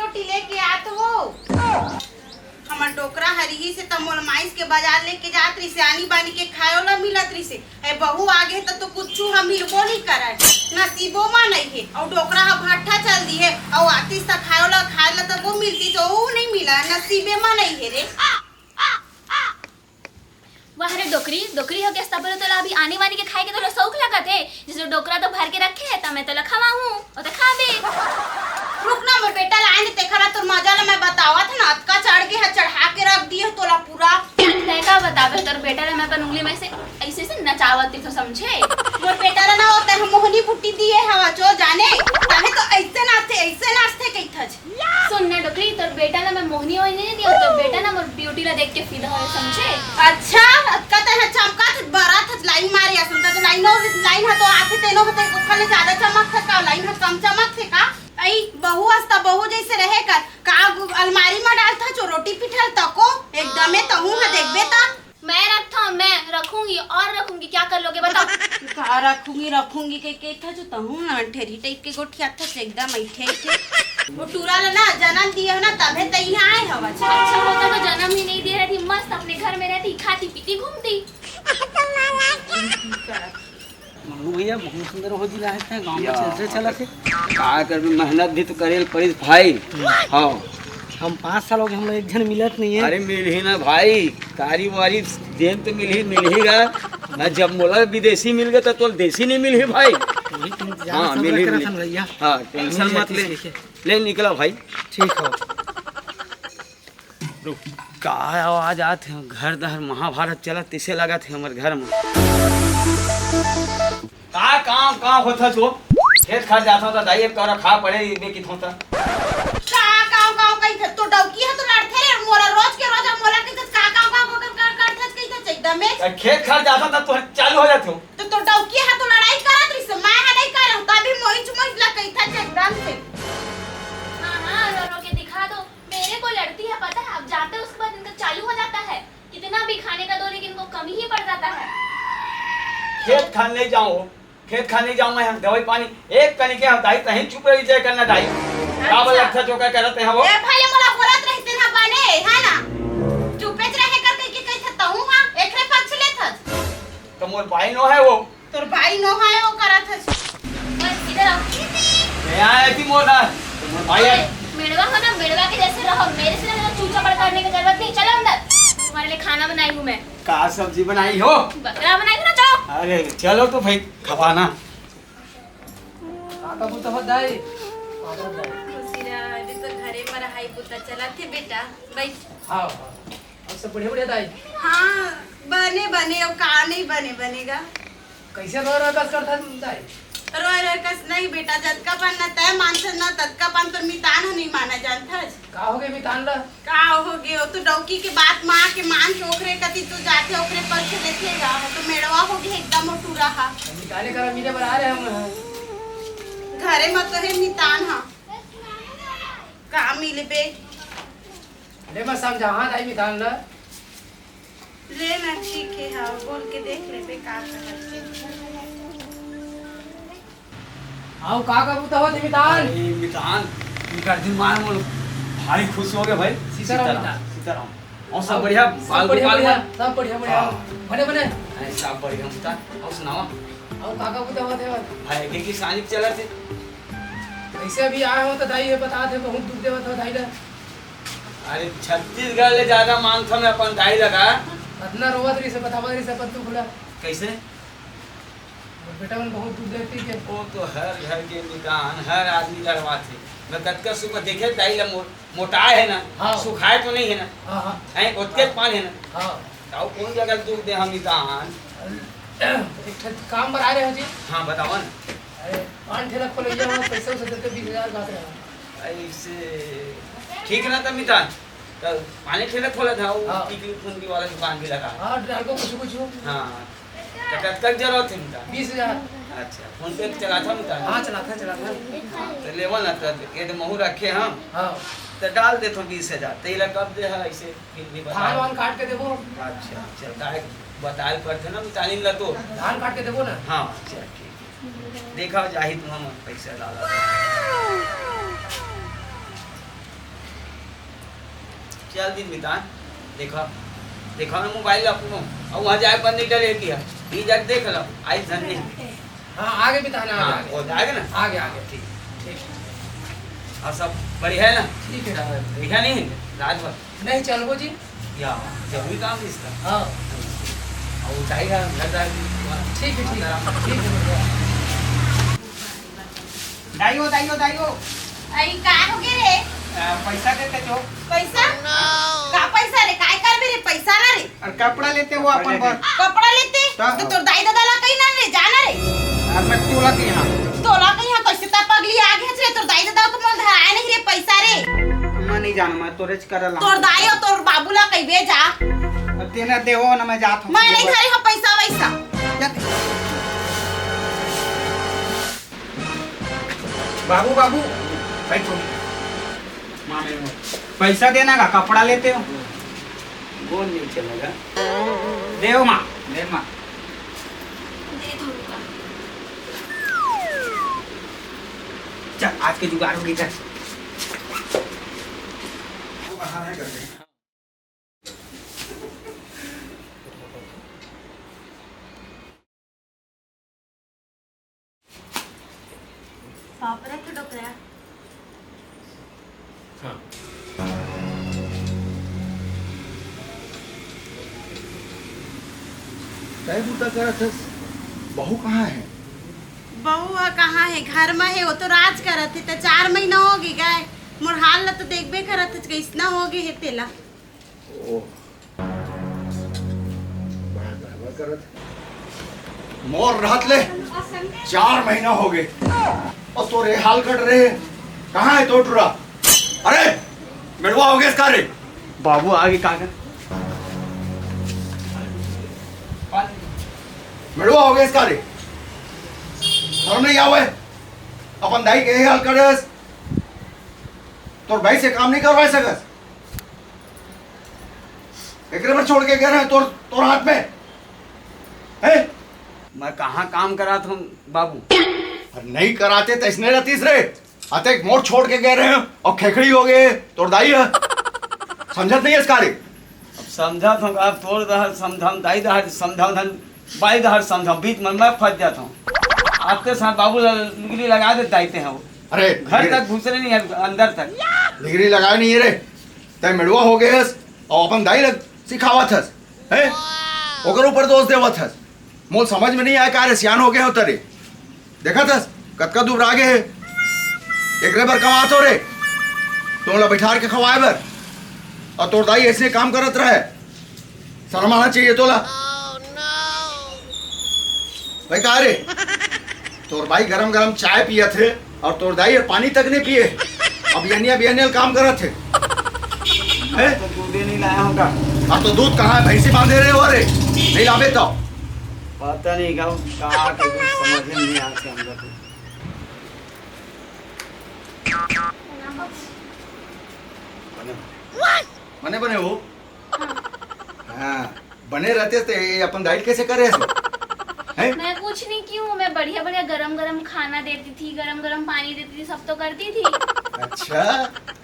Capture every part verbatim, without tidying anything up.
रोटी लेके आत हो। हमर डोकरा ह रिहिसे त मोला माइस के बाजार लेके जात रिहिसे, आनी बानी के खाए वाला मिलत रिहिसे। ए बहू आगे त तो कुछु ह मिलबो नहीं करय, नसीबो म नहीं हे। अउ डोकरा ह भट्ठा चल दी हे, अउ आतिस त खाए वाला खाए ला त वो मिलती, तो वो नहीं मिला, नसीबे म नहीं हे रे। वाह रे डोकरी, डोकरी हो के अस्ता पहले तोला अभी आनी वानी के खाए के तोला शौक लगत हे। जैसे डोकरा तो भर के रखे हे, त मैं तोला खवाहूं, ओ त खाबे। रुक ना, मोर बेटा ला आए दे, तेखर तोर मजा ला मैं बतावत हंव ना, अतका चढ़ के ह चढ़ा के रख दिए तोला पूरा। तै का बताबे, तोर बेटा ला मैं अपन उंगली में से ऐसे ऐसे नचावत रहिथंव, समझे? मोर बेटा ला ना होता है मोहनी बुट्टी दिए हवा जो जाने, तभे तो ऐसे नाचथे, ऐसे नाचथे कहिथच। सुन ना डोकरी, तोर बेटा ला मैं मोहनी वोहनी नहीं दिया, तोर बेटा ना मोर ब्यूटी ला देख के फिदा होय, समझे? अच्छा, अतका तैं ह चमकत बरत हच लाइन मारे असन, त लाइन, लाइन ह तो आथे तेनो होते, ओखर ले ज्यादा चमकथे का? लाइन ह कम चमकथे का? अई बहू अस्ता बहू जैसे रहे कर का? गु-, अलमारी म डालथच रोटी पिठल तको, एकदमे तहूं ह देखबे त। मैं रखता हूँ, मैं रखूंगी और रखूंगी, क्या कर लोगे बताओ? का रखूंगी, रखूंगी के, के था जो तहूं ना ठेरी टाइप के गोठिया था एकदम ऐठे ऐठे। वो टूरा ला ना जन्म दिए हो ना, तभे त इहाँ आए हवा। अच्छा होता तो जन्म ही नहीं दिए रहती, मस्त अपने घर में रहती, खाती पीती घूमती। मंगू भैया, बहुत सुंदर हो जी रहा है, गाँव में या। चलते चला थे। का करबे, मेहनत भी तो करे ल पड़िस भाई। हाँ। हम पाँच साल हो गए, हम लोग एक झन मिलत नहीं है। अरे मिलही ना भाई, कारी वारी देन तो मिलही, मिलही गा। ना जब मोला विदेशी मिल गया तो तोला देसी नहीं मिलही भाई। वही तो इंतजार हाँ, सब मिलही, करत मिलही। हन भैया। हाँ, टेंशन मिल मत जाती ले। ठीक है। ले निकला भाई। ठीक हो। रुक, का आवाज आत हे? घर डहर महाभारत चलत तइसे लगत हे हमर घर म। का काम, का होत हे जो? खेत खार जात हो त दाई एक कौरा खा पड़े, इबे किथों त। का काव काव कहिथे? तो डौकी ह तो लड़थे रे, मोला रोज के रोज अब मोला कहिथे, "का काव काव कर, कर, कर, कर," कहिथे एकदम में। अ, खेत खार जात हो त तोहर चालू हो जात हो। तो, तो डौकी ह तो लड़ाई करत रहिस, मैं ह नहीं करे हूँ, तभी मोइच मोइच ला कहिथे एकदम से। हाँ, हाँ, रो रो के दिखा दो। मेरे को लड़ती है, पता है, अब जाते उसके बाद इनका चालू हो जाता है। कितना भी खाने का दो, लेकिन इनको कमी ही पड़ जाता है। खेत खार नहीं जाऊँ, खेत खार नहीं जाऊँ मैं, दवाई पानी एक कनी के हम दाई, तहीं चुप रही जाए करना दाई। का बोल अच्छा। लगता जो का करत है वो? ए भाई, मोला बोलत रहिते ना बने, है ना? चुपे च रहे कर कह के कहिथे तहूँ, हाँ, एकरे पक्ष लेथस। तो मोर भाई नो है वो। तोर भाई नो है वो करत है। बस इधर आओ। मैं आया थी मोर ना। तो मोर भाई है। अरे, मेड़वा हो ना, मेड़वा के जैसे रहो, मेरे से ना चूचा बड़का करने की जरूरत नहीं। चलो अंदर, तुम्हारे लिए खाना बनाई हूँ मैं। का सब्जी बनाई हो? बकरा बनाई हूँ ना, चलो। अरे चलो तो भाई, खवाना। का कबू तो हो दाई। खुशी रहा, अभी तो घरे में रहाई बुता चला थे बेटा, बैठ। हाँ, हाँ। अउ सब बढ़िया, बढ़िया दाई? हाँ, बने, बने, अउ का नहीं बने, बनेगा। कइसे रोय रोय कस करथस दाई? रोय रोय कस नहीं बेटा, जतका पन न तय मानथस न, ततका पन तो मितान ह नहीं माना जानथस। का होगे मितान ला? का होगे, ओ तो डौकी के बात मा के मान के ओखरे कति तो जाथे, ओखरे पक्ष लेथे गा, तो मेड़वा होगे एकदम ओ टूरा हा। मिताने करा मिले बर आ रहे हम। घरे म तो हे मितान हा, का मिलबे? ले मैं समझाहां दाई मितान ल। ले ना, ठीक हे, हाँ, बोल के देख लेबे का कहत हे। अउ का का बुता होत हे मितान? अरे मितान, इनकर दिन मान मोर भारी खुश हो गए भाई। सीताराम सीताराम, मितान। सीताराम। अउ सब बढ़िया, सब बाल बढ़िया, गोपाल बढ़िया, मन? सब बढ़िया, बढ़िया। हाँ। बने, बने। अरे सब बढ़िया मितान। अउ सुनावा? अउ का का बुता होत हे? भाई, के किसानी चलत हे? कइसे अभी आए हो त दाई, ये बता दे, बहुत दुख देवत हो दाई ला। अरे छत्तीसगढ़ ले ज्यादा मानथन अपन दाई लगा। अतना रोवत रहिस हे, बतावत रहिस हे अपन दुख ला। कइसे? मोर बेटा मन बहुत दुख देथे के। वो तो हर घर के मितान, हर आदमी लड़वाथे। मैं कतका सुख देखे दाई ला, मो-, मोटाए हे ना, हाँ। सुखाए तो नहीं हे ना। हाँ, हाँ। हैं, ओतके हाँ। पान हे ना। हाँ। अउ कौन जगह दुख दे हम मितान? एक ठन काम बर आए रहे हो जी। हाँ, बतावा ना। अरे, पान ठेला खोलइया हो, पैसा उसे देते बीस हजार बात रहा। ऐसे ठीक ना था मितान, तो पानी ठेला खोला था, वो हाँ। टिकली फुंदी वाला दुकान भी लगा। हाँ, डाल को कुछ कुछ हो। हाँ, तो कब तक जरूरत है मितान? बीस हजार। अच्छा, फोन पे चला था मितान? हाँ, चला था, चला था। हाँ, तो लेवा ना, तो ये तो महू रखे हम। हाँ। तो डाल दे तो बीस हजार, तो ये कब दे है ऐसे? फिर भी बता। धान वान काट के देबो। अच्छा, अच्छा, काहे बताए पड़थे ना मितानिन ला तो। धान काट के देबो ना। हाँ, अच्छा, ठीक है। देखा जाही तुमन पैसा डाला। चल दिन बिता, देखा, देखा ना मोबाइल अपनो, अउ वहाँ जाए पर नहीं डले किया, ये जाके देख ला, आई धन नहीं। हाँ, आगे बिता ना, आगे, हाँ, आगे। वो जाएगा ना? आगे, आगे, ठीक, ठीक। और सब बढ़िया है ना? ठीक है। बढ़िया नहीं है? रात भर? नहीं, चलबो जी। या, जरूरी काम है इसका। हाँ। और जाएगा, घर जाएगा। ठीक है, ठीक है, ठीक है, भैया। दाई हो, दाई हो, दाई हो। अई, का हो गे रे? आ, पैसा देते जो। पैसा? का पैसा रे? काय करबे रे पैसा ला रे? और कपड़ा लेते हो अपन बर। कपड़ा लेते? हाँ। तो तोर दाई ददा ला कहीं ना रे, जाना रे। और मैं तोला के यहाँ। तोला के यहाँ कैसे ता पगली आ गया रे? तोर दाई ददा तो मोल धराए नहीं रे पैसा रे। मैं नहीं जाना, मैं तोरे च करला। तोर दाई और तोर बाबू ला कहिबे जा। अब तेना देहो ना, मैं जात हूँ। मैं नहीं धरे हो पैसा वैसा। जा। बाबू, बाबू, भाई छोड़। माँ मेरे को पैसा देना का, कपड़ा लेते हो? वो नहीं चलेगा। देव माँ, देव माँ। दे दो रुपया। चल, आज के जुगाड़ होगी, चल। बाप रे, तो डोकरा। हाँ। तय बूता करत हस, बहू कहाँ है? बहू ह कहाँ है? घर में है, वो तो राज करत है, तो चार महीना हो गए गए। मोर हाल ला तो देखबे करत है, कैसना हो गए है तेला। ओह, बड़ा गड़बड़ करत है। मोर रहत ले चार महीना हो गए और तोरे हाल कट रहे। कहाँ है तो टुरा? अरे, मेड़वा हो गया इसका रे। बाबू आगे का कर? मेड़वा हो गया इसका रे। शर्म नहीं आवे? अपन दाई के हाल करस, तोर भाई से काम नहीं करवा सकस। एकरे पर छोड़ के गए रहे तोर, तोर हाथ में, हैं? मैं कहाँ काम करात हूँ बाबू? अरे नहीं कराते तो इसने रहतीस रे। अतेक मोर छोड़ के गए रहे और खेखड़ी हो गए तोर दाई है। समझत नहीं है इसका रे? अब समझत हूँ, अब तोर दहर समझाऊँ, दाई दहर समझाऊँ, धन बाई दहर समझाऊँ, बीच में मैं फंस जाता हूँ। आते साथ बाबू ल-, लुगरी लगा दे दाईते हैं वो। अरे घर तक घुसरे नहीं है, अंदर तक। लुगरी लगाए नहीं है रे। तय मेड़वा हो गए हस और अपन दाई लग सिखावत हस, हैं? ओकर ऊपर दोष देवत हस। मोल समझ में नहीं आया का रे, सियान हो गए हो तरे। देखत हस, कतका दुबरा गे हे। एकरे बर कमात हो रे, तोला बैठार के खवाए बर। और तोर दाई ऐसे काम करत रहे, शर्म आना चाहिए तोला। भाई का रे, तोर भाई गरम गरम चाय पियत हे और तोर दाई पानी तक नहीं पिए। अब यनिया बियनियल काम करत हे। हैं? तो दूधे नहीं लाया होगा। अब तो दूध कहाँ है? भैंसी बांधे रहे हो रे, नहीं लावे तो। पता नहीं का, का के कुछ समझ में नहीं आते हम लोग को। बने, बने, बने हो। हाँ, बने रहते तो ये अपन दाई कैसे करे ऐसे? हैं? मैं कुछ नहीं की हूँ, मैं बढ़िया बढ़िया गरम गरम खाना देती थी, गरम गरम पानी देती थी, सब तो करती थी। अच्छा,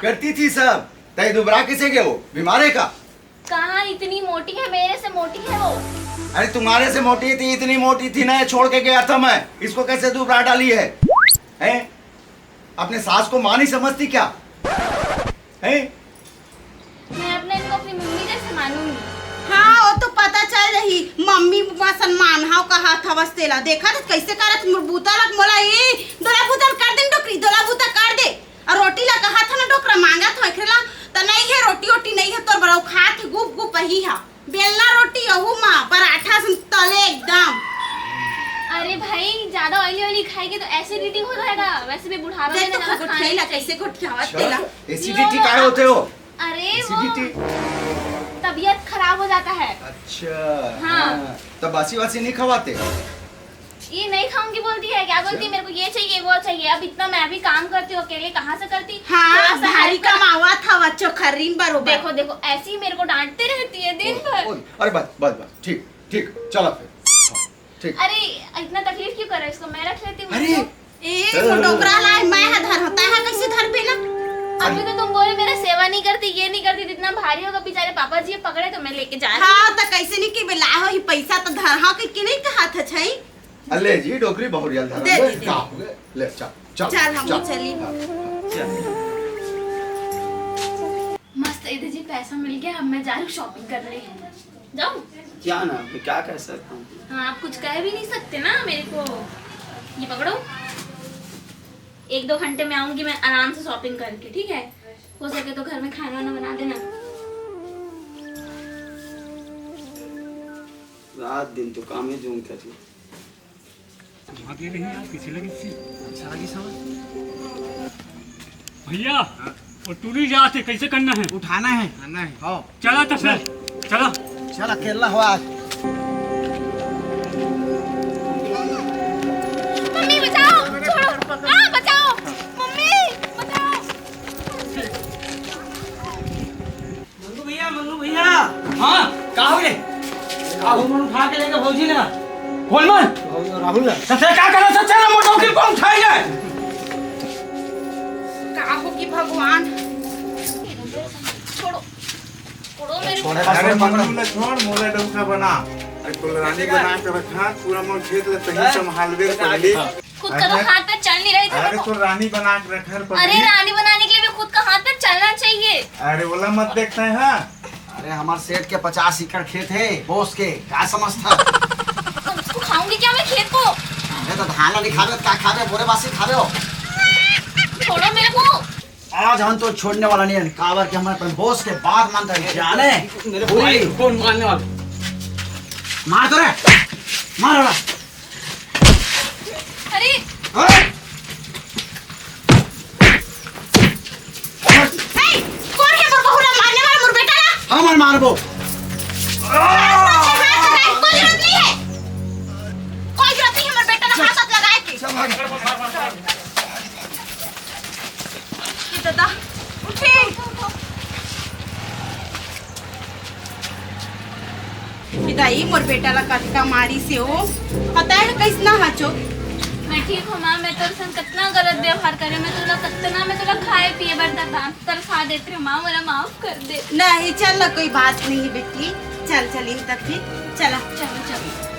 करती थी सब। तय दुबरा कैसे गए हो? बीमार है का? कहाँ, इतनी मोटी है, मेरे से मोटी है वो। अरे तुम्हारे से मोटी थी, इतनी मोटी थी ना, छोड़ के गया था मैं। इसको कैसे दुबरा डाली है? हैं? अपने सास को माँ नहीं समझती क्या? हैं? मैं अपने इनको अपनी मम्मी जैसे मानूंगी। हाँ, वो तो पता चल रही, मम्मी मा सम्मान हाव कहा था बस तेला। देखा तो कैसे करत मुर-, बूता लग मोला, ए, दोला बूता कर दे डोकरी, दोला बूता कर दे। और रोटी ला कहा था ना डोकरा, मांगा था एकरे ला, त नहीं है रोटी, रोटी नहीं है तोर बड़ा, खात है गुप गुप ही हा। बेलना रोटी अहू मा, पराठा सन तले एकदम। अरे भाई, ज्यादा ऑयली ऑयली खाएगी तो एसिडिटी हो जाएगा। वैसे भी बुढ़ापा में देख तो ज्यादा खाना गोठियाई ला, नहीं चाहिए। कैसे गोठियावत अच्छा, तेला। एसिडिटी लो, काय होते हो? अरे वो एसिडिटी? तबीयत खराब हो जाता है। अच्छा, हाँ। हाँ। तब बासी वासी नहीं खवाते? ये नहीं खाऊंगी बोलती है, क्या बोलती है, अच्छा। मेरे को ये चाहिए, वो चाहिए। अब इतना मैं भी काम करती हूँ अकेले, कहाँ से करती? हाँ, थोड़ा सा भारी help करा। कमावा था बच्चों खरीन बरोबर। देखो, देखो, ऐसी ही मेरे को डांटते रहती है दिन ओए, भर। ओए, अरे बस, बस, बस, ठीक, ठीक, चला फिर। हाँ, ठीक। अरे, इतना तकलीफ क्यों कर रहे हो इसको? मैं रख लेती हूँ अरे, इसको। ए, चल। वो डोकरा लाए, मैं हा धर, तै हा कैसे धर पेला? अभी तो तुम बोले मेरा सेवा नहीं करती, ये नहीं करती, इतना भारी होगा, बेचारे पापा जी ये पकड़े तो मैं लेके जा रही हूँ। हाँ, तो कैसे नहीं कि लाहो ही पैसा तो धर, हाँ, कह के नहीं कहा था छई। अले जी, डोकरी बहुरिया धरा दे ले, दीदी। का हो गए? ले, चल, चल, चल, हम चल। चली। हाँ, हाँ, चल। मस्त, इधर जी पैसा मिल गया, अब मैं जा रही हूँ शॉपिंग करने। जाऊँ? क्या ना, मैं क्या कह सकता हूँ? हाँ, आप कुछ कह भी नहीं सकते ना मेरे को। ये पकड़ो, एक दो घंटे में आऊंगी मैं आराम से शॉपिंग करके, ठीक है? हो सके तो घर में खाना वाना बना देना। रात दिन तो काम ही जूम कर रही। वहाँ दे रही है, पीछे लगी थी। अच्छा लगी समझ। भैया, वो टूरी जात है, कैसे करना है? उठाना है। उठाना है। हाँ। चला तो फिर, चला। चल, अकेला हो आज। मम्मी बचाओ, छोड़ो। हाँ, बचाओ। मम्मी बचाओ। मंगू भैया, मंगू भैया। हाँ, का हो रे? का हो मन उठा के लेके भौजी ना? कौन मन? राहुल ना। तो फिर का करना था? चल, मोटो की कौन उठाएगा? का हो कि भगवान? छोड़ो, छोड़ो मेरे को। अरे मन्नू ला छोड़, मोला डौका बना। अरे कुल रानी बना के रखा, पूरा मोर खेत ला तहीं संभालबे पगली। खुद का तो हाथ पैर चल नहीं रहे थे। अरे तो रानी बना के रखा है अरे पगली। रानी बनाने के लिए भी खुद का हाथ पैर चलना चाहिए। अरे ओला मत देखते हैं, हाँ। अरे हमार सेठ के पचास एकड़ खेत है, बोस के, का समझता? उसको खाऊंगी क्या मैं खेत को? अरे तो धान नहीं खावे, का खावे? बोरे बासी खावे हो। छोड़ो मेरे को। आज हम तो छोड़ने वाला नहीं है, काबर के हमारे अपन बोस के बात मानता है, जाने? मेरे पूरी भाई को मारने वाला। मार तो रे, मार वाला। अरे! अरे! ए, कौन है मोर बहू ला मारने वाला, मोर बेटा ला? हम मारबो। कोई जरूरत नहीं है, कोई जरूरत नहीं है मोर बेटा ला हाथ लगाए के। चल, भाग। ए दादा, उठे। ए दाई, मोर बेटा ला कतका मारिस हे ओ, पता है कैसना हचो? मैं ठीक हूँ माँ, मैं तोर संग कितना गलत व्यवहार करे, मैं तोला कितना, मैं तोला खाए पिए बर तरसा तरसा देत रहे माँ, मोला माफ कर दे। नहीं, चल ना, कोई बात नहीं है बेटी, चल चल इन तक फिर, चला। चलो चलो।